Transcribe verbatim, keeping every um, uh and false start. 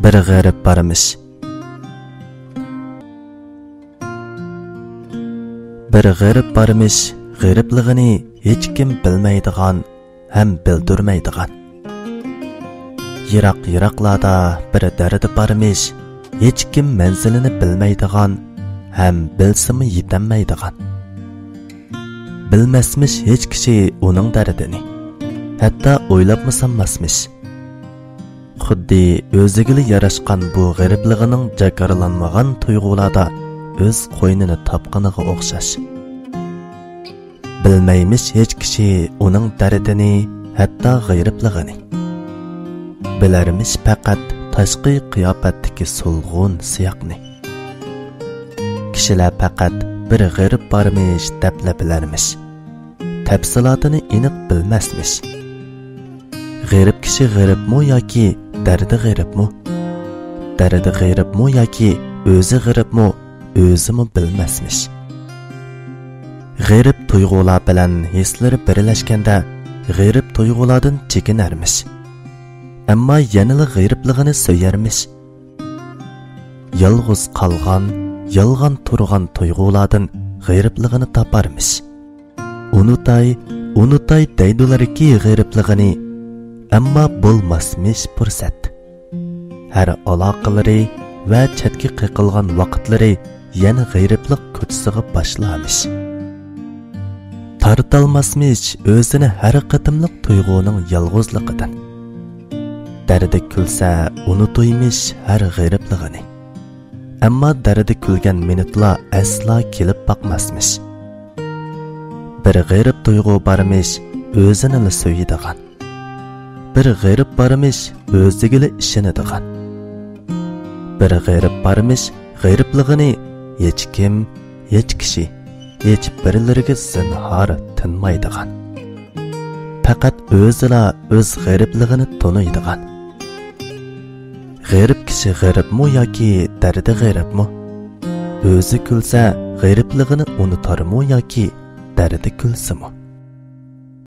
بىر غېرىب بارمىش. بىر غېرىب بارمىش، غېرىبلىقىنى ھېچكىم بىلمەيدىغان ھەم بىلدۈرمەيدىغان. يىراق-يىراقلاردا بىر دەردى بارمىش، ھېچكىم مەنزىلىنى بىلمەيدىغان ھەم بىلسىمۇ يېتەلمەيدىغان. بىلمەسمىش ھېچ كىشى ئۇنىڭ دەردىنى، ھەتتا ئويلاپمۇ سانماسمىش. خۇددى ئۆزىگىلا ياراشقان بۇ غېرىبلىقىنىڭ جاكارلانمىغان تۇيغۇلاردا ئۆز قوينىنى تاپقىنىغا ئوخشاش. بىلمەيمىش ھېچ كىشى ئۇنىڭ دەردىنى، ھەتتا غېرىبلىقىنى. بىلەرمىش پەقەت تاشقى قىياپەتتىكى سولغۇن سىياقنى. كىشىلەر پەقەت بىر غېرىب بارمىش دەپلا بىلەرمىش. تەپسىلاتىنى ئېنىق بىلمەسمىش. غېرىب كىشى غېرىبمۇ ياكى دەردى غېرىبمۇ؟ دەردى غېرىبمۇ ياكى ئۆزى غېرىبمۇ، ئۆزىمۇ بىلمەسمىش. غېرىب تۇيغۇلار بىلەن ھېسلىرى بىرلەشكەندە، غېرىب تۇيغۇلاردىن چېكىنەرمىش. ئەمما يەنىلا غېرىبلىقىنى سۆيەرمىش. يالغۇز قالغان، يالغان تۇرغان تۇيغۇلاردىن غېرىبلىقىنى تاپارمىش. ئۇنۇتاي، ئۇنۇتاي دەيدۇلاركى غېرىبلىقىنى، ئەمما بولماسمىش پۇرسەت. ھەر ئالاقىلىرى ۋە چەتكە قېقىلغان ۋاقىتلىرى يەنە غېرىبلىق كوچىسىغا باشلارمىش. تارتالماسمىش ئۆزىنى ھەر قېتىملىق تۇيغۇنىڭ يالغۇزلۇقىدىن. دەردى كۈلسە ئۇنۇتۇيمىش ھەر غېرىبلىقىنى. ئەمما دەردى كۈلگەن مىنۇتلار ئەسلا كېلىپ باقماسمىش. بىر غېرىب تۇيغۇ بارمىش ئۆزىنىلا سۆيىدىغان. بىر غېرىب بارمىش ئۆزىگىلا ئىشىنىدىغان. بىر غېرىب بارمىش غېرىبلىقىنى ھېچكىم، ھېچ كىشى، ھېچ بىرلىرىگە زىنھار تىنمايدىغان. پەقەت ئۆزىلا ئۆز غېرىبلىقىنى تونۇيدىغان. غېرىب كىشى غېرىبمۇ ياكى دەردى غېرىبمۇ؟ ئۆزى كۈلسە غېرىبلىقىنى ئۇنۇتارمۇ ياكى دەردى كۈلسىمۇ؟